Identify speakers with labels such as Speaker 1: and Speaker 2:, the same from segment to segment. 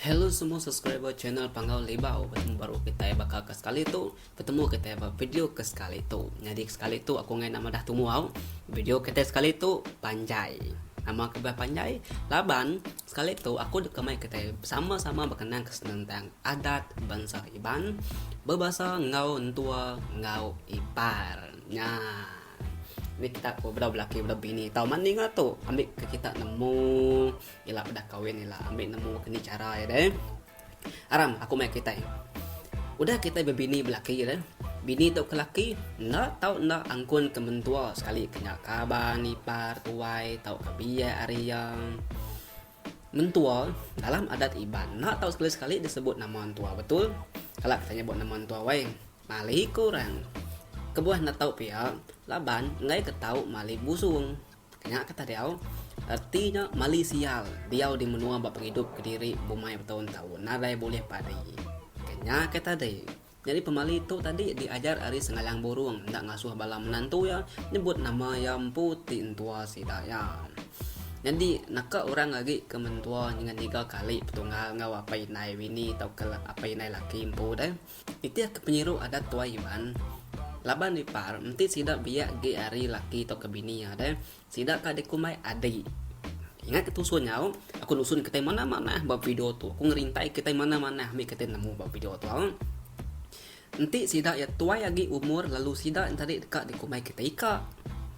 Speaker 1: Hello semua subscriber channel Panggau Libau betemu baru kitai baka ke sekali tu betemu kitai ba video ke sekali tu. Nyadi ke sekali tu aku enggai nama dah tumu au. Video kitai sekali tu panjai. Nama ke bah panjai laban sekali tu aku deka mai kitai sama-sama bekenang ke senentang adat bansa Iban bebasa enggau entua enggau ipar. Nya. Ni kita ko bedau belaki bedau bini tau man ninga tu ambi ke kita nemu ila udah kawin ila ambi nemu keni chara iya deh. Aram aku mai kitai. Udah kitai bebini belaki deh. Bini tauka laki enda tau enda angkun ke mentua sekali ke nya kaban, ipar, tuai tauka biak ari iya. Mentua dalam adat Iban enda tau sekali-sekali disebut nama entua betul. Kala kitai nyebut nama entua wai. Mali ku orang. Kebuah enda tau pia laban enggai ke tau mali busung. Nya ke tadi au. Reti nya mali sial diau di menua ba pengidup kediri bumai betaun-taun nadai bulih padi. Ke nya ke tadi. Nyadi pemali tu tadi diajar ari Sengalang Burung enda ngasuh bala menantu iya nyebut nama iya empu ti entua sida iya. Nyadi naka orang agi ke mentua nyenga ngiga kali petunggal enggau apai indai bini tauka apai indai laki empu deh. Nitih ke penyiru adat tuai Iban, laban ipar enti sida biak gi ari laki tauka bini iya deh, sida ka dikumbai adi. Ingat ke tusun nyau, aku nusun kitai manah manah ba video tu. Aku ngerintai kitai manah manah mih kitai nemu ba video tu au. Enti sida iya tuai agi umur lalu sida enti deka dikumbai kitai ika.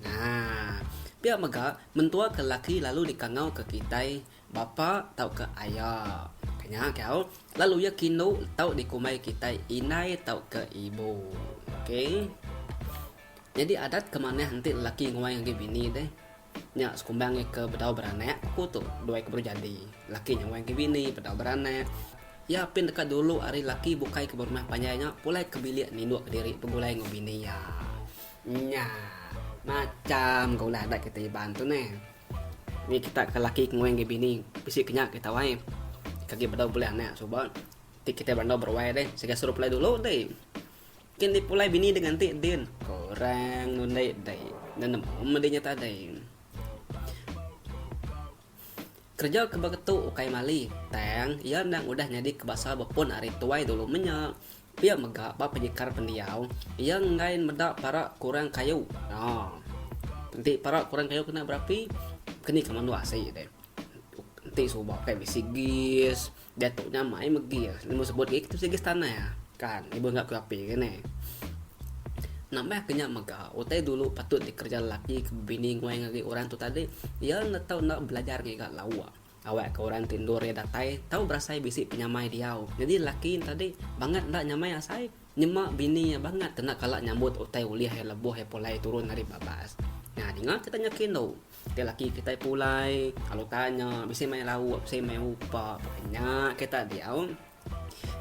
Speaker 1: Nah, pia mega mentua ke laki lalu dikangau ke kitai Bapa tauka aya. Kenya kau lalu iya kindu tau dikumbai kitai indai tauka ibu. Okey. Nyadi adat ke manah enti lelaki nguai ngagai bini deh. Nya sekumbang iya ke bedau beranak aku tu duai ke baru jadi. Laki nya nguai ngagai bini bedau beranak. Iya apin deka dulu ari laki bukai ke berumah panjai nya pulai ke bilik ninduk kediri begulai enggau bini iya. Nya macham ke ulah adat kitai Iban tu neh. Ni kita ke laki ke nguai ngagai bini bisi ke nya kita wai. Ke agi bedau bulih anak suba ti kitai berandau beruai deh siga suruh pulai dulu deh. Kin di pulai bini deh nganti din kurang nundi deh enda nemu meh nya tadi. Kereja ke baka tu ukai mali tang iya endang udah nyadi ke basa bepun ari tuai dulu menya. Pia mega ba penyikar pendiau, iya enggai meda para kurang kayu. Aa. Enti para kurang kayu kena berapi, keni ke mandu asi deh. Enti suba kai bisi gis, diatu nya mai meh gis. Nemu sebut gis bisi gis tanah kan ibuh enggau ke api ke neh. Nambah ke nya mega, utai dulu patut dikereja lelaki ke bebini nguai ngagai orang tu tadi, iya enda tau enda belajar ngiga lauk. Awak ke orang ti endur iya datai tau berasai bisi penyamai diau. Nyadi laki ne tadi bangat enda nyamai asai nyema bini iya bangat kena kala nyambut utai ulih iya lebuh iya pulai turun ari babas. Nya dinga kita nya kindu. Ti laki kitai pulai lalu tanya bisi mai lauk bisi mai upa baka nya kita diau.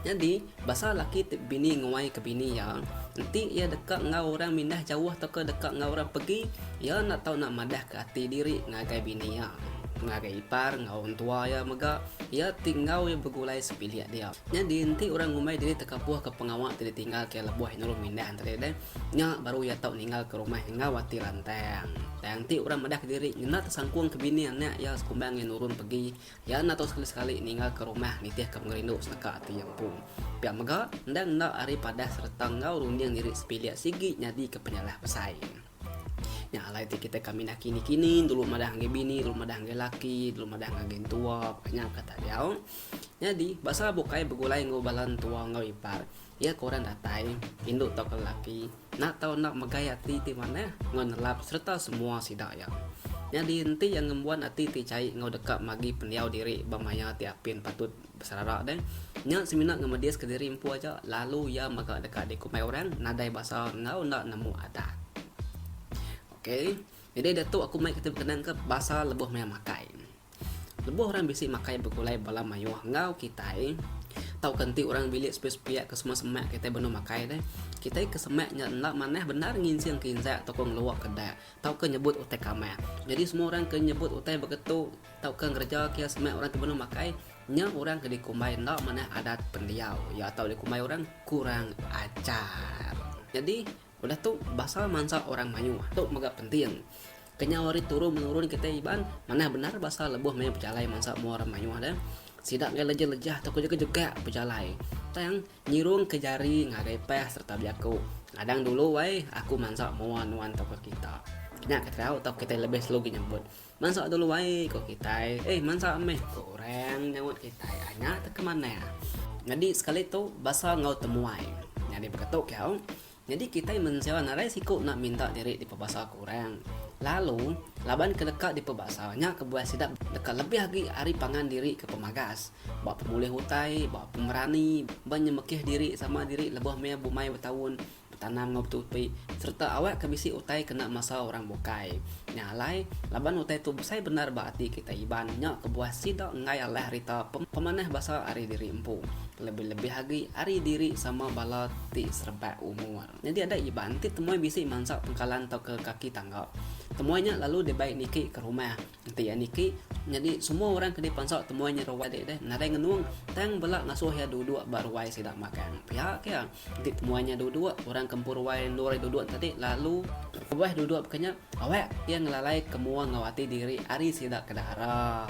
Speaker 1: Nyadi, basa laki ti bini nguai ke bini iya, enti iya deka enggau orang mindah jauh tauka deka enggau orang pegi, iya enda tau enda madahka ati diri ngagai bini iya. Ngagai ipar enggau entua iya mega, iya ti enggau iya begulai sebilik dia. Nyadi, enti orang ngumbai diri tekapuhka pengawa ti ditinggalka iya lebuh iya nulung mindah entara deh, nya baru iya tau ninggalka rumah enggau ati lantang. Tang enti orang madahka diri ngena tesangkungka bini anak iya sekumbang iya nurun pegi, Iya enda tau sekali-sekali ninggalka rumah nitihka pengerindu seneka ati iya empu. Pia mega, endang enda ari padah sereta enggau runding diri sebilik sigi nyadika penyalah besai. Nya alai ti kitai ka mindah kini-kini dulu madah ngagai bini, dulu madah ngagai laki, dulu madah ngagai entua, nya kata diau. Nyadi, basa bukai begulai enggau bala entua enggau ipar, iya ke orang datai, indu tauka lelaki, Enda tau enda megai ati ti manah enggau nelap sereta semua sida iya. Nyadi enti iya ngembuan ati ti chai enggau deka magi pendiau diri ba maya ti apin patut beserara deh, nya semina ngemediska diri empu aja lalu iya mega deka dikumbai orang nadai basa enggau enda nemu adat. Ok, nyadi diatu aku mai kitai bekenangka basa lebuh maya makai. Lebuh orang bisi makai begulai bala mayuh enggau kitai, tauka enti orang bilik sepiak-sepiak ke semua semak kitai benung makai deh, kitai ke semak nya enda manah bendar nginsing ke insak tauka ngeluak ke dak tauka nyebut utai kamah. Nyadi semua orang ke nyebut utai beketu tauka ngereja ke iya semak orang ti benung makai, nya orang ke dikumbai enda manah adat pendiau iya tau dikumbai orang kurang ajar. Nyadi Udah tu, basa mansa orang mayuh tu mega penting. Kenyau ari turun menurun kitai Iban, manah bendar basa lebuh maya bejalai mansa mua orang mayuh deh. Sida enggai lejah-lejah tauka jegak-jegak bejalai. Tang, nyirungka jari ngagai pah sereta bejaku, Ngadang dulu wai, aku mansa mua nuan tauka kita. Nya ke terau tauka kitai lebih selalu agi nyebut, Mansa dulu wai, ku kitai. Eh, mansa meh, ku orang nyaut kitai. Ah, nya teka manah. Nyadi sekali tu, basa enggau temuai. Nyadi baka tu kiau. Nyadi kitai mensia nadai siku enda minta diri dipebasa ke orang. Lalu, laban ke deka dipebasa nya kebuah sida deka lebih agi ari pangan diri ke pemagas, ba pemulih utai, ba pemerani, ba nyemekih diri sama diri lebuh maya bumai betaun, betanam enggau betupi, sereta awakka bisi utai kena masa orang bukai. Nya alai, laban utai tu besai bendar ba ati kitai Iban nya kebuah sida enggai alah rita pemanah basa ari diri empu. Lebih-lebih agi ari diri sama bala ti serebak umur. Nyadi adat Iban ti temuai bisi mansa pengkalan tauka kaki tangga. Temuai nya lalu dibai niki ke rumah. Enti iya niki, nyadi semua orang ke dipansa temuai nya ruai dek deh nadai ngenung tang bela ngasuh iya duduk ba ruai sida magang. Pia ke iya, enti temuai nya duduk, orang ke empu ruai endur iya duduk tadi lalu kebuah duduk baka nya awak iya ngelalai ke mua enggau ati diri ari sida ke dara.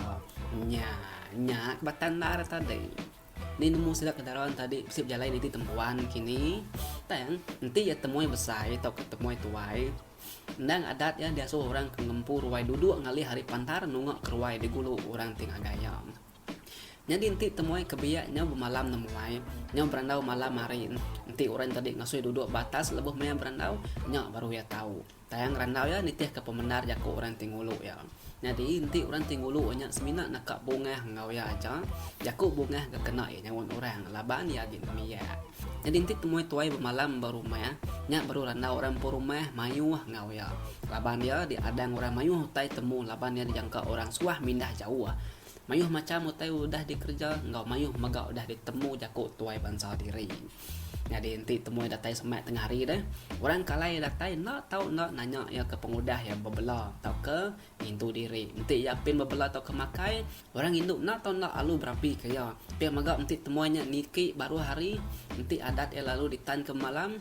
Speaker 1: Nya, nya ke batang endar tadi. Ni nemu sida ke dara tadi bisi bejalai niti tembuan kini. Tang, enti iya temuai besai tauka temuai tuai, endang adat iya diasuh orang ke ngempu ruai duduk ngalih ari pantar nunga ke ruai digulu orang ti ngagai iya. Nyadi enti temuai ke biak nyau bemalam nemuai, nyau berandau malam hari, enti orang tadi ngasuh iya duduk ba atas lebuh maya berandau, nya baru iya tau. Tang randau iya nitihka pemendar jaku orang ti ngulu iya. Nyadi, enti orang ti ngulu nya semina naka bungah enggau iya aja, jaku bungah ga kena iya nyaut orang laban iya agi nembiak. Nyadi enti temuai tuai bemalam ba rumah, nya baru randau orang empu rumah mayuh enggau iya. Laban iya diadang orang mayuh utai temu laban iya dijangka orang suah mindah jauh. Mayuh macham utai udah dikereja enggau mayuh mega udah ditemu jaku tuai bansa diri. Nyadi enti temuai datai semak tengah hari deh, orang ke alai datai enda tau enda nanya iya ke pengudah iya bebela tauka ngintu diri. Enti iya apin bebela tauka makai, orang indu enda tau enda alu berapika iya. Pia mega enti temuai nya niki baruh hari, enti adat iya lalu ditanka malam,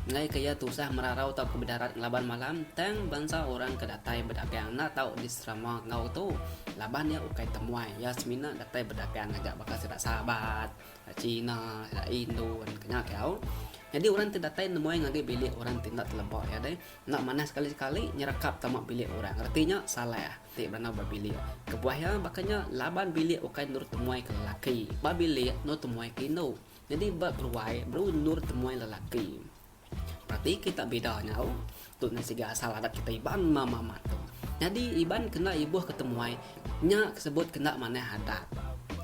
Speaker 1: enggaika iya tusah merarau tauka bedarat ngelaban malam, tang bansa orang ke datai bedagang enda tau diserama enggau tu laban iya ukai temuai, iya semina datai bedagang aja baka sida sahabat. Cina, sida Indon, ke nya kiau. Nyadi orang ti datai nemuai ngagai bilik orang ti enda teleba iya deh, enda manah sekali-sekali nyerekap tama bilik orang. Reti nya salah ti berandau ba bilik. Kebuah iya baka nya laban bilik ukai endur temuai ke lelaki. Ba bilik endur temuai ke indu. Nyadi ba beruai baru endur temuai lelaki. Reti kita bida nyau. Tu nya siga asal adat kitai Iban mama amat tu. Nyadi Iban kena ibuh ke temuai nya ke sebut kena manah adat.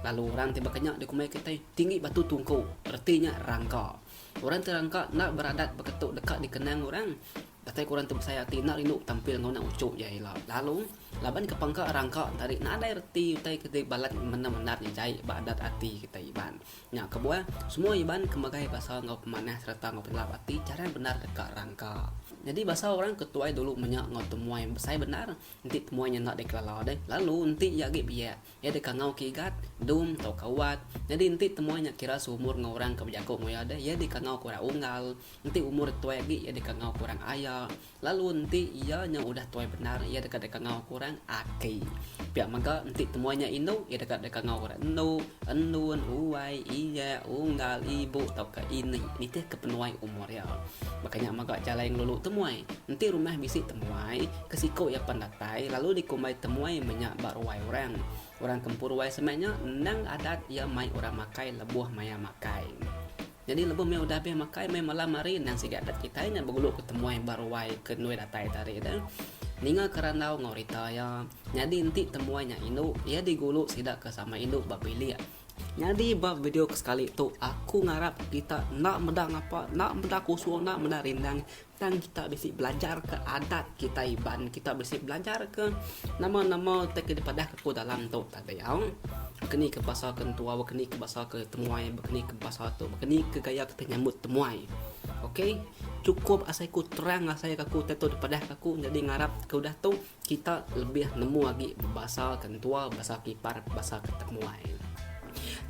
Speaker 1: Lalu orang ti baka nya dikumbai kitai tinggi batu tungku reti nya rangka. Orang ti rangka enda beradat baka tu deka dikenang orang datai ke orang ti besai ati enda rindu tampil enggau enda uchu iya ila. Lalu laban ke pangka rangka tadi nadai reti utai ke ti balat mendar-mendar nya jai ba adat ati kitai Iban. Nya kebuah, semua Iban ke megai basa enggau pemanah sereta enggau penelap ati jarang bendar deka rangka. Nyadi basa orang ke tuai dulu menya enggau temuai besai bendar enti temuai nya enda dikelala deh. Lalu enti iya agi biak, iya dikangau ke Igat, Dum tauka Wat. Nyadi enti temuai nya kira seumur enggau orang ke bejaku enggau iya deh, iya dikangau ke orang Unggal. Enti umur tuai agi iya dikangau ke orang Aya. Lalu enti iya nya udah tuai bendar, iya deka dikangau ke orang Aki. Pia mega enti temuai nya indu, iya deka dikangau ke orang Endu, Endun, Uwai, Iya, Unggal, Ibu tauka Ini nitihka penuai umur iya. Baka nya mega jalai ngelulu temuai. Enti rumah bisi temuai, ke siku iya pan datai lalu dikumbai temuai menya ba ruai orang. Orang ke empu ruai semak nya endang adat iya mai orang makai lebuh maya makai. Nyadi lebuh meh udah abih makai meh malam hari endang siga adat kitai nya begulu ke temuai ba ruai ke endui datai tadi tu. Ninga ke randau enggau rita iya. Nyadi enti temuai nya indu, iya digulu sida ke sama indu ba bilik. Nyadi ba video ke sekali tu aku ngarap kita enda meda ngapa, enda meda kusung, enda meda rindang tang kita bisi belajar ke adat kitai Iban, kita bisi belajar ke nama-nama utai ke dipadah ke aku dalam tu tadi au. Baka ni ke basa ke entua, baka ni ke basa ke temuai, baka ni ke basa tu, baka ni ke gaya kita nyambut temuai. Ok, chukup asai ku terang asai ke aku utai tu dipadah ke aku nyadi ngarap ke udah tu kita lebih nemu agi bebasa ke entua, bebasa ke ipar, bebasa ke temuai.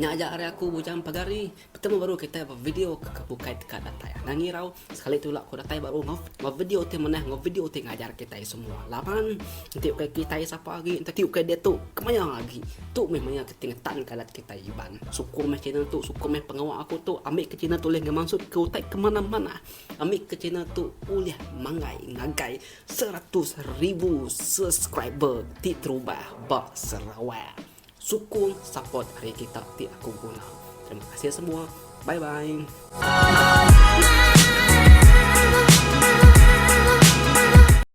Speaker 1: Nya aja ari aku Bujang Pagari. Betemu baru kitai ba video ke ke bukai deka datai. Anang ngirau sekali tu ila aku datai baru enggau video ti manah enggau video ti ngajar kitai semua. Laban enti ukai kitai sapa agi enti ukai diatu kemaya agi. Tu meh maya ti ngetan ka adat kitai Iban. Sukung meh channel tu sukung meh pengawa aku tu ambi ke channel tu ulih ngemansut ke utai ke manah-manah. Ambi ke channel tu ulih manggai ngagai 100,000 subscriber ti terubah ba Sarawak. Sukung support ari kita ti aku guna. Terima kasih semua. Bye bye.